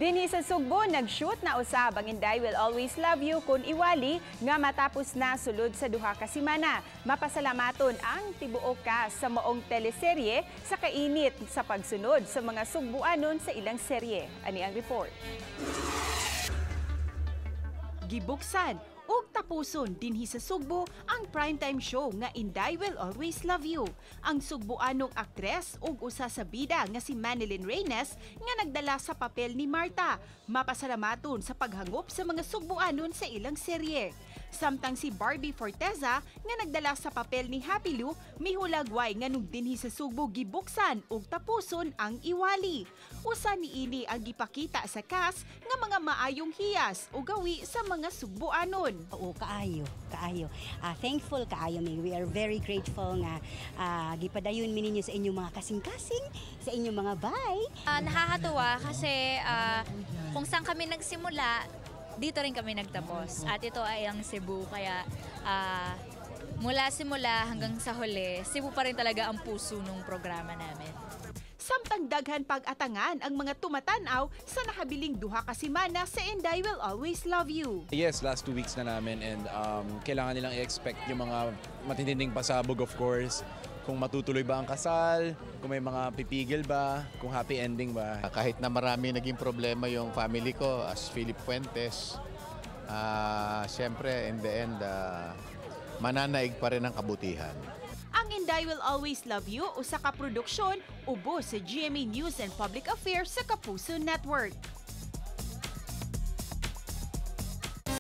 Dinhi sa Sugbo, nag-shoot na usab ang Inday Will Always Love You kon Iwali nga matapos na sulod sa 2 ka semana. Mapasalamaton ang tibuok cast sa maong teleserye sa kainit sa pagsunod sa mga sugbuanon sa ilang serye. Ani ang report. Gibuksan ug tapuson dinhi sa Sugbo ang primetime show nga Inday Will Always Love You. Ang sugbuanong aktres ug usa sa bida nga si Manilyn Reynes nga nagdala sa papel ni Marta, mapasalamaton sa paghangop sa mga sugbuanon sa ilang serye. Samtang si Barbie Forteza nga nagdala sa papel ni Happy Lou, mihulagway nganong dinhi sa Sugbo gibuksan ug tapuson ang Iwali. Usa niini ang gipakita sa cast nga mga maayong hiyas o gawi sa mga sugbuanon. Oo, kaayo, kaayo. Thankful kaayo mi. We are very grateful nga gipadayon mi ninyo sa inyong mga kasing-kasing, sa inyong mga bay. Nakakatuwa kasi kung saan kami nagsimula, dito rin kami nagtapos. At ito ay ang Cebu, kaya mula simula hanggang sa huli, Cebu pa rin talaga ang puso ng programa namin. Samtang daghan pag-atangan ang mga tumatanaw sa nahabiling 2 ka semana sa And I Will Always Love You. Yes, last 2 weeks na namin and kailangan nilang i-expect yung mga matinding pasabog, of course. Kung matutuloy ba ang kasal, kung may mga pipigil ba, kung happy ending ba. Kahit na marami naging problema yung family ko as Philip Fuentes, siyempre in the end, mananaig pa rin ang kabutihan. Ang And I Will Always Love You usa ka produksyon ubos sa GMA News and Public Affairs sa Kapuso Network.